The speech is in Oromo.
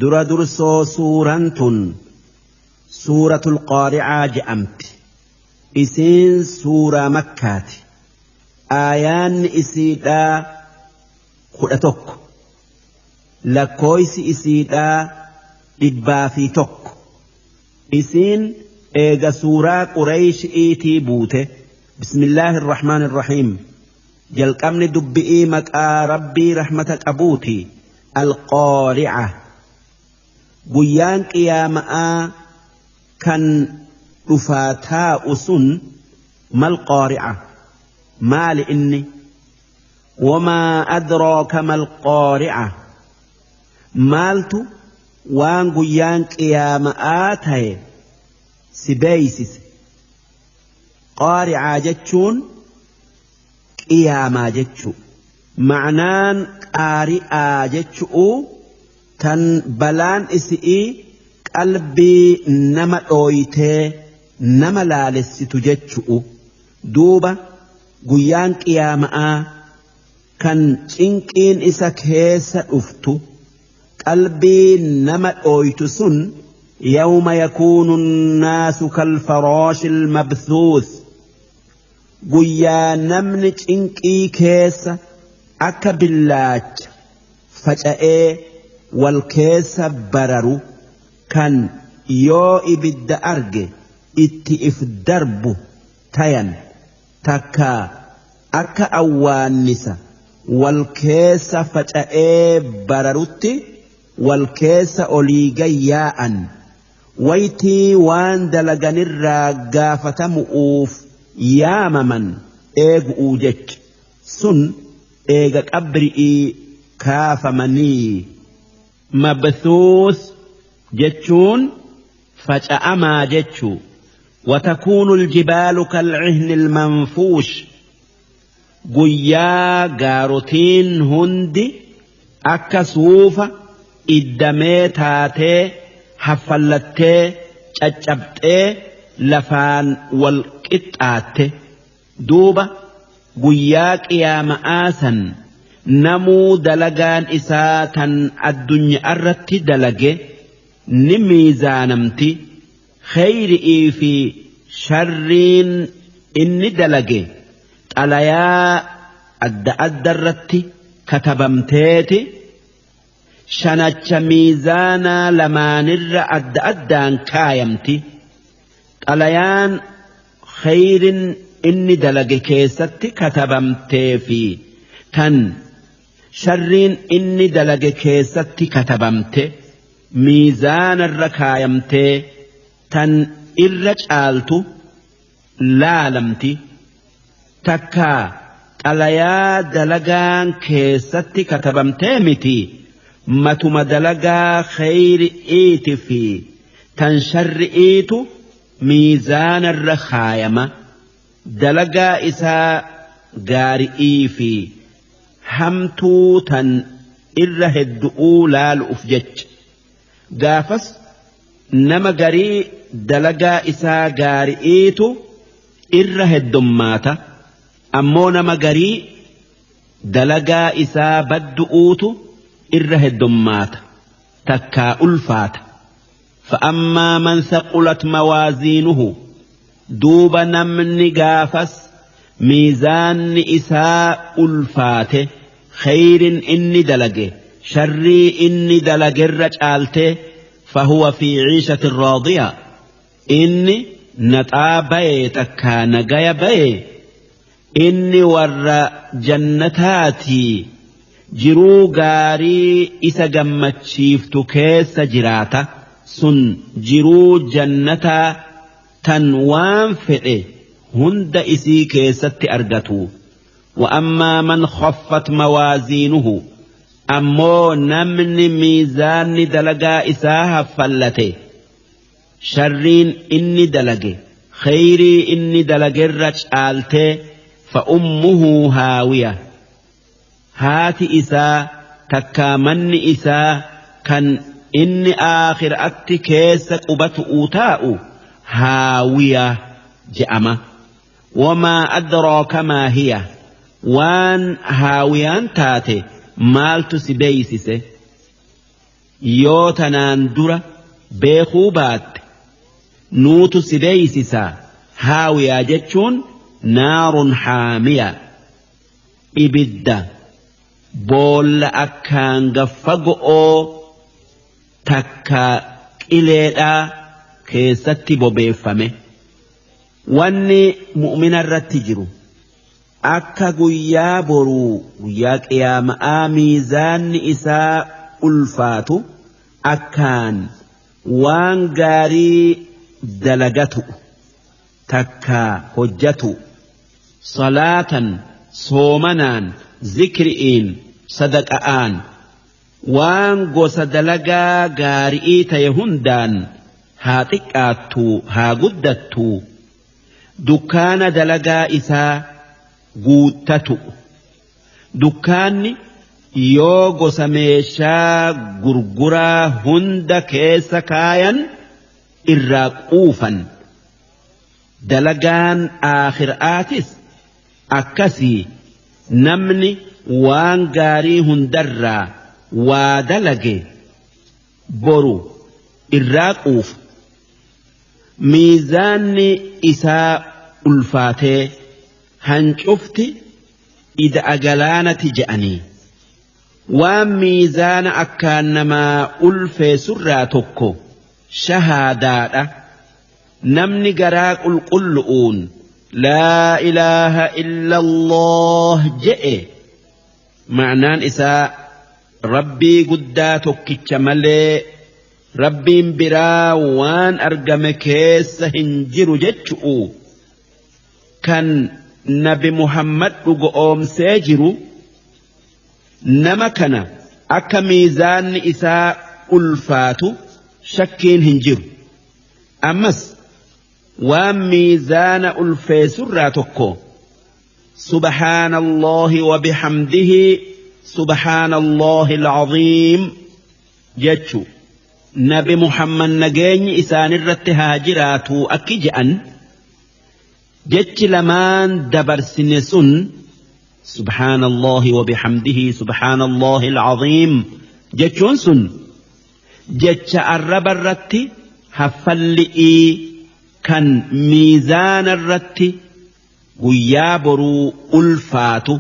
Dura dursoo suuraan tun suuratul qaari'aa je'amti. Isiin suuraa makkaati. Aayaanni isiidhaa 11. Lakkooysi isiidhaa 101. Isiin eega suuraa Qureyshi'iitii buute. Bismillaahi irrahmaani irrahiim. Jalqabni dubbi'ii maqaa Rabbii rahmata qabuuti. Alqaari'a. Guyyaan qiyaama'aa kan dhufaa taa'u sun mal qaari'a. Maali inni? Wamaa adraaka mal qaari'a. Maaltu waan guyyaan qiyaama'aa ta'e si beeysise? Qaari'aa jechuun qiyaamaa jechuu. Ma'naan qaari'aa jechu'uu tan balaan isi'ii qalbii nama dhooytee nama laalessitu jechu'u. Duuba guyyaan qiyaama'aa kan cinqiin isa keessa dhuftu qalbii nama dhooytu sun yawma yakuunu nnaasu kalfaraashil mabthuuth guyyaa namni cinqii keessa akka billaacha faca'ee wal keessa bararu kan yoo ibidda arge itti if darbu tayan takkaa akka awwaannisa wal keessa faca'ee bararutti wal keessa olii gad yaa'an waytii waan dalaganirraa gaafatamu'uuf yaamaman eegu'uu jecha sun eega qabri'ii kaafamanii. Mabthuus jechuun faca'amaa jechuu. Watakuunu aljibaalu kalcihni almanfuush guyyaa gaarotiin hundi akka suufa iddamee taatee haffallattee caccabxee lafaan wal qixxaatte. Duuba guyyaa qiyaama'aa san namuu dalagaan isaa tan addunya'arratti dalage ni miizaanamti, kheyri'ii fi sharriin inni dalage xalayaa adda addarratti katabamteeti shanacha miizaanaa lamaanirra adda addaan kaayamti. Xalayaan kheyrin inni dalage keessatti katabamtee fi tan sharriin inni dalage keessatti katabamte miizaanarra kaayamtee tan irra caaltu laalamti. Takkaa xalayaa dalagaan keessatti katabamtee miti matuma dalagaa kheyri'iiti fi tan sharri'iitu miizaanarra kaayama. Dalagaa isaa gaari'ii fi hamtuu tan irra heddu'uu laalu'uf jecha. Gaafas nama garii dalagaa isaa gaari'iitu irra heddommaata, ammoo nama garii dalagaa isaa baddu'uutu irra heddommaata takkaa ulfaata. Fa'ammaa man thaqulat mawaaziinuhu duuba namni gaafas miizaanni isaa ulfaate kheyrin inni dalage sharrii inni dalagerra caalte fahuwa fi ciishatin raadiya inni naxaa baye takkaa nagaya baye inni warra jannataatii jiruu gaarii isa gammachiiftu keessa jiraata sun jiruu jannataa tan waan fedhe hunda isii keessatti argatu. Wa'ammaa man khaffat mawaaziinuhu ammoo namni miizaanni dalagaa isaa haffallate sharriin inni dalage kheyrii inni dalagerra caaltee fa ummuhu haawiya haati isaa takkaa manni isaa kan inni aakhiraatti keessa qubatu'uu taa'u haawiya je'ama. Wamaa adraaka maa hiya waan haawiyaan taate maaltu si beeysise? Yoo tanaan dura beekuu baatte nuutu si beeysisaa. Haawiyaa jechuun naarun haamiya, ibidda boolla akkaan gaffago'oo takka qileedhaa keessatti bobeeffame. Wanni mu'mina irratti jiru akka guyyaa boruu guyyaa qiyaama'aa miizaanni isaa ulfaatu akkaan waan gaarii dalagatu takka hojjatu, salaatan, soomanaan, zikri'iin, sadaqa'aan, waan gosa dalagaa gaari'ii ta'e hundaan, haa xiqqaattuu haa guddattuu, dukkaana dalagaa isaa guuttatu. Dukkaanni yoo gosa meeshaa gurguraa hunda keessa kaayan irraa quufan. Dalagaan aakhiraatis akkasii, namni waan gaarii hundarraa waa dalage boru irraa quufa. Miizaanni isaa ulfaatee hancufti ida'a galaanati je'anii. Waan miizaana akkaan namaa ulfeessurraa tokko shahaadaadha. Namni garaa qulqullu'uun laa ilaaha illallah je'e, ma'naan isaa Rabbii guddaa tokkicha malee Rabbiin biraa waan argame keessa hin jiru jechu'u, kan Nabi Muhammad dhugoomsee jiru, nama kana akka miizaanni isaa ulfaatu shakkiin hin jiru. Ammas waan miizaana ulfeessurraa tokko subhaanallahi wa bihamdihi subhaanallahi alcaziim jechu. Nabi Muhammad nageenyi isaanirratti haa jiraatu akki je'an, jechi lamaan dabarsine sun, subhaanallahi wa bihamdihi subhaanallahi alcaziim jechuun sun, jecha arraba irratti haffalli'ii kan miizaana irratti guyyaa boruu ulfaatu.